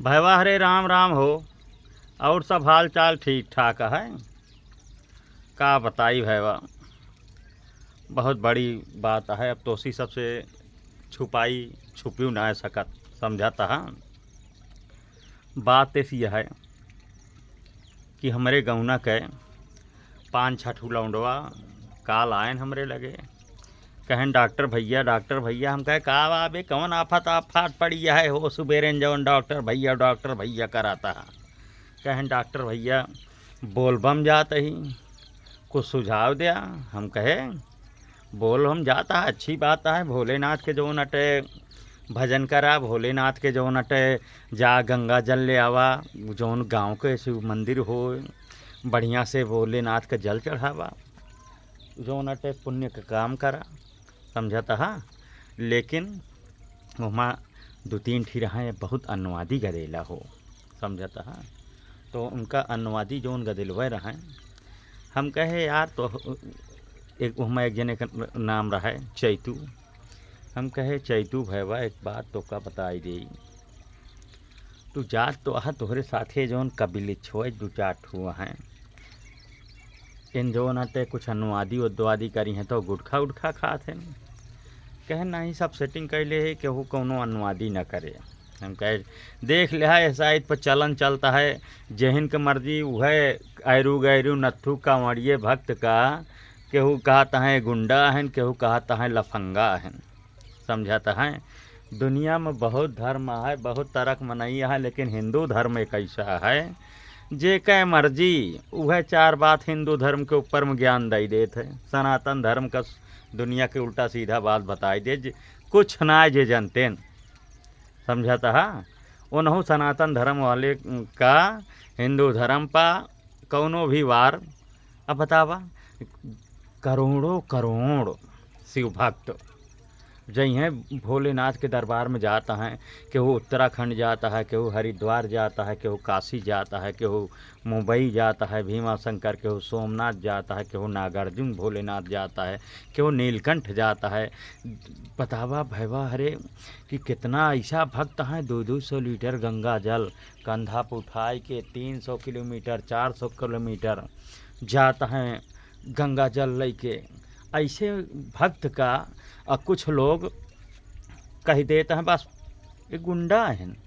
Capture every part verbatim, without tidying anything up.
भैवा हरे राम राम हो, और सब हाल चाल ठीक ठाक है। का बताई भैवा, बहुत बड़ी बात है, अब तोसी सबसे छुपाई छुपियो ना सकत, समझत हा। बात ऐसी है कि हमरे गौना के पाँच छठू लौंडवा काल आयन हमरे लगे, कहन, "डॉक्टर भैया, डॉक्टर भैया।" हम कहे, "का बा बे, कौन आफत आफत पड़ी है हो सुबेरे जौन डॉक्टर भैया, डॉक्टर भैया कराता है?" कहन, "डॉक्टर भैया, बोलबम जात ही, कुछ सुझाव द्या।" हम कहे, "बोलबम जात है, अच्छी बात है, भोलेनाथ के जौन अटे भजन करा, भोलेनाथ के जौन अटे जा गंगा जल ले आवा, जौन गाँव के शिव मंदिर हो, बढ़िया से भोलेनाथ के जल चढ़ावा, जौन अटे पुण्य के काम करा।" समझत हा। लेकिन ओमा दो तीन ठी रहे, बहुत अनुवादी गदेला हो, समझत हा। तो उनका अनुवादी जौन गदेलवे रहे, हम कहे, "यार, तो एक, ओमा एक जने का नाम रहे चैतू।" हम कहे, "चैतू भैया, एक बात तोका बताई देई, तू जात तो आहा, तोहरे साथे जौन कबिलिच्छो है, दू चार ठो हैं, इन जौन अटे कुछ अनुवादी उद्वादी करी हैं तो गुटखा उटखा खात हैं।" कहे, "नहीं, सब सेटिंग कर ले है, केहू कौनो अनुवादी न करे।" हम कहे, "देख ले है, ऐसा इत पर चलन चलता है, जेहिन के मर्जी उहे ऐरू गैरू नत्थू कांवड़िए भक्त का, केहू कहत हैं गुंडा हन, केहू कहत हैं लफंगा हन।" समझत हैं, दुनिया में बहुत धर्म है, बहुत तरह के मनई है, लेकिन हिंदू धर्म एक ऐसा है, जे कै मर्जी उहे चार बात हिंदू धर्म के ऊपर में ज्ञान दई देत है। सनातन धर्म का दुनिया के उल्टा सीधा बात बताई दे, जे कुछ ना जे जनते न। समझत हा, उनहु सनातन धर्म वाले का हिंदू धर्म पा कौनो भी वार, अब बतावा, करोड़ों करोड़ शिव भक्त जइहें भोलेनाथ के दरबार में जात हैं, केहू उत्तराखंड जात है, केहू हरिद्वार जात है, केहू काशी जात है, केहू मुंबई जात है भीमा शंकर, केहू सोमनाथ जात है, केहू नागार्जुन भोलेनाथ जात है, केहू नीलकंठ जात है। बतावा भैया हरे कि कितना ऐसा भक्त हैं, दो दो सौ लीटर गंगा जल कंधा पर उठाए के तीन सौ किलोमीटर, चार सौ किलोमीटर जात हैं गंगा जल लइके। ऐसे भक्त का, अ, कुछ लोग कह देत हैं, "बस, ये गुंडा हैं।"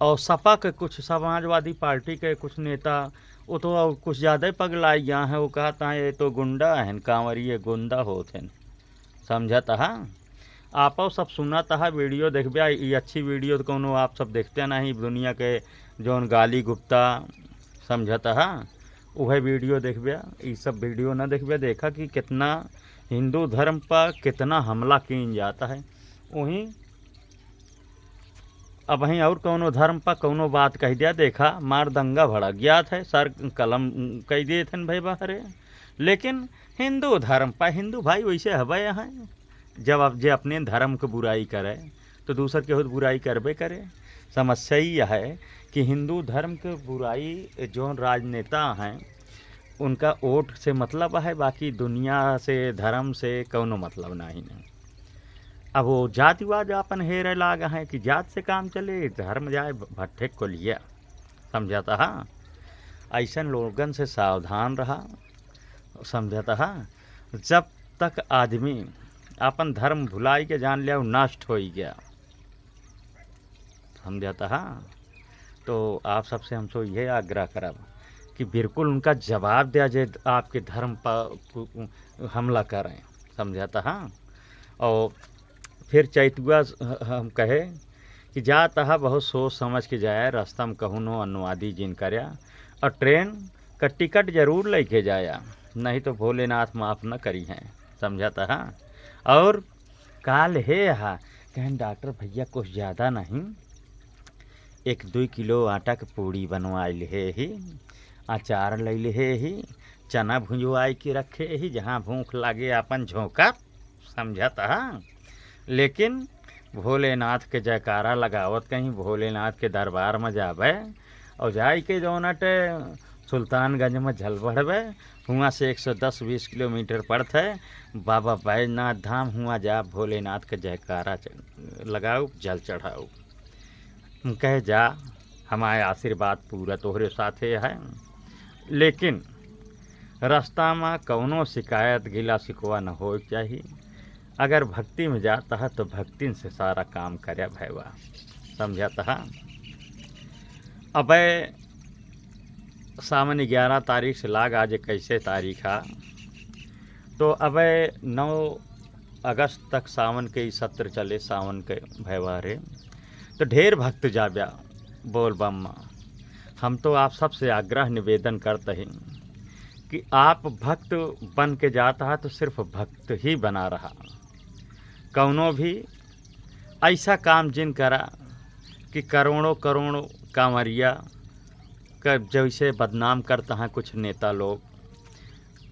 और सपा के कुछ, समाजवादी पार्टी के कुछ नेता, वो तो और कुछ ज्यादा ही पगलाई गया हैं, वो कहता है, "ये तो गुंडा हैं, कांवरिये गुंडा होत हैं।" समझत हा? आपो सब सुनत हा, वीडियो देखबे, ई अच्छी वीडियो तो कौनो आप सब देखते नहीं, दुनिया के जौन गाली गुप्ता, समझत हा, उहे वीडियो देखबे, ई सब वीडियो ना देखबे। देखा कि कितना हिंदू धर्म पर कितना हमला कीन जाता है। वहीं अबहीं और कौनो धर्म पर कौनो बात कह दिया, देखा, मार दंगा भड़क गया था, सर कलम कह दिए थे भाई बहरे। लेकिन हिंदू धर्म पर हिंदू भाई वैसे हवे हैं, जब आप जे अपने धर्म के बुराई करे, तो दूसर केहू तो बुराई करबे करे। समस्या ई है कि हिंदू धर्म के बुराई जौन राजनेता हैं, उनका वोट से मतलब है, बाकी दुनिया से, धर्म से कौनो मतलब नहीं है। अब वो जातिवाद आपन हेरे लाग हैं कि जात से काम चले, धर्म जाए भ-, भट्ठे को लिया। समझत हा? ऐसन लोगन से सावधान रहा। समझत हा? जब तक आदमी आपन धर्म भुलाई के जान लिया, उ नष्ट होई गया। समझत हा? तो आप सबसे हम सो यह आग्रह करब कि बिल्कुल उनका जवाब दिया जे आपके धर्म पर कु-, हमला करें। समझत हा? और फिर चैतुआ स-, ह-, हम कहे कि जात हा बहुत सोच समझ के जाया, रास्ता में कहूनो अनुवादी जिन करया, और ट्रेन का टिकट जरूर लेके जाया, नहीं तो भोलेनाथ माफ न करी हैं। समझत हा? और काल हे हा, कहन, "डॉक्टर भैया, कुछ ज्यादा नहीं, एक दुई किलो आटा के पूड़ी बनवाई लिहे ही, अचार लई लिहे ही, चना भुंजवाई के रखे ही, जहाँ भूख लागे आपन झोंका।" समझत हा? लेकिन भोलेनाथ के जयकारा लगावत कहीं भोलेनाथ के दरबार में जाबे और जाई के जौन अटे सुल्तानगंज में जल बढ़बे, हुआं से एक सौ दस बीस किलोमीटर पड़त है बाबा बैजनाथ धाम, हुआं जा भोलेनाथ के जयकारा च-, लगाऊ, जल चढ़ाऊ। कहे जा, हमारे आशीर्वाद पूरा तोहरे साथे है, लेकिन रास्ता में कौनो शिकायत, गिला, शिकवा न होए के चाही। अगर भक्ति में जाता है तो भक्तिन से सारा काम करे भैया, समझता है। अबे सावन ग्यारह तारीख से लाग, आज इक्कीस तारीख है, तो अबे नौ अगस्त तक सावन के ई सत्र चले, सावन के भैया रे। तो ढेर भक्त जाब्या बोल बम। हम तो आप सबसे आग्रह निवेदन करते हैं कि आप भक्त बन के जाता है तो सिर्फ भक्त ही बना रहा, कौनो भी ऐसा काम जिन करा कि करोड़ों करोड़ों कांवरिया का जैसे बदनाम करता है कुछ नेता लोग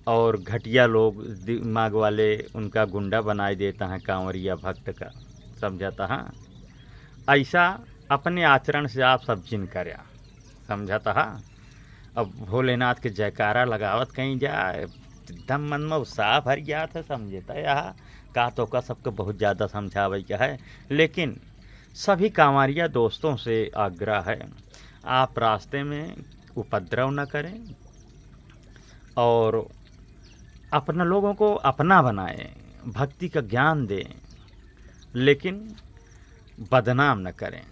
और घटिया लोग, दिमाग वाले, उनका गुंडा बनाए देता है कांवरिया भक्त का, समझता है। ऐसा अपने आचरण से आप सब जिन करया, समझता है। अब भोलेनाथ के जयकारा लगावत कहीं जा, एकदम मन में उत्साह भर गया था, समझता है। का तो का सबके बहुत ज़्यादा समझावे के है, लेकिन सभी कांवरिया दोस्तों से आग्रह है, आप रास्ते में उपद्रव न करें और अपना लोगों को अपना बनाएं, भक्ति का ज्ञान दें, लेकिन बदनाम न करें,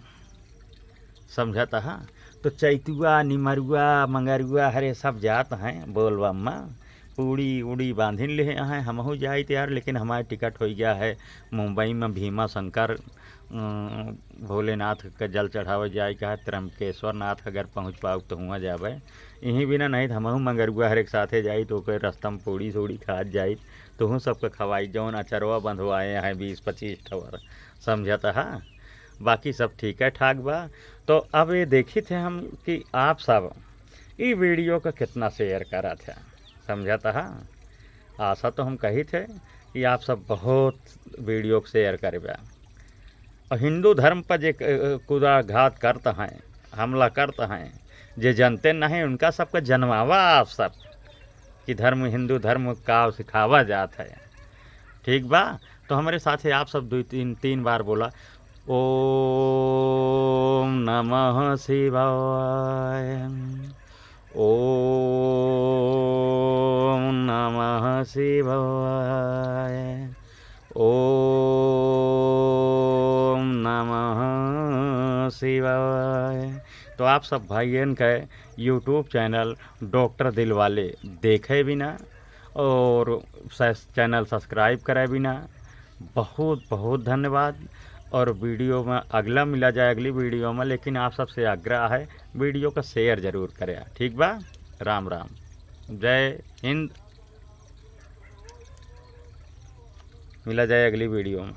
समझता है। तो चैतुआ, निमरुआ, मंगरुआ, हरे सब जात हैं बोलबम में, पूड़ी उड़ी बांधिन ले हैं, हमहू जाइत यार, लेकिन हमारे टिकट हो गया है मुंबई में भीमा शंकर, अम, भोलेनाथ का जल चढ़ावे जाए का है, त्र्यंबकेश्वर नाथ अगर पहुँच पाओ तो हुआ जावे। यहीं बिना नहीं तो हमहू मंगरुआ हर एक साथे जाई तो ओकर रास्ता में पूड़ी सूड़ी खात जाई, तोहू सबके खवाई, जौन अचरवा बंधवाए हैं बीस पच्चीस ठवर, समझता है। बाकी सब ठीक है ठाक बा। तो अब ये देखी थे हम कि आप सब ई वीडियो का कितना शेयर करा थे, समझता है। आशा तो हम कही थे कि आप सब बहुत वीडियो को शेयर करबा। और हिंदू धर्म पर जे क-, कुदाघात करता हैं, हमला करता हैं, जे जनते नहीं, उनका सबका जनवावा आप सब कि धर्म, हिंदू धर्म का सिखावा जात है। ठीक बा, तो हमारे साथे आप सब दो तीन, तीन बार बोला, ओम नमः शिवाय, ओम नमः शिवाय, ओम नमः शिवाय। तो आप सब भाइयन के YouTube चैनल डॉक्टर दिलवाले देखे बिना और सस-, चैनल सब्सक्राइब करे बिना बहुत बहुत धन्यवाद। और वीडियो में अगला मिला जाए, अगली वीडियो में, लेकिन आप सबसे आग्रह है वीडियो का शेयर जरूर करें। ठीक बा, राम राम, जय हिंद, मिला जाए अगली वीडियो में।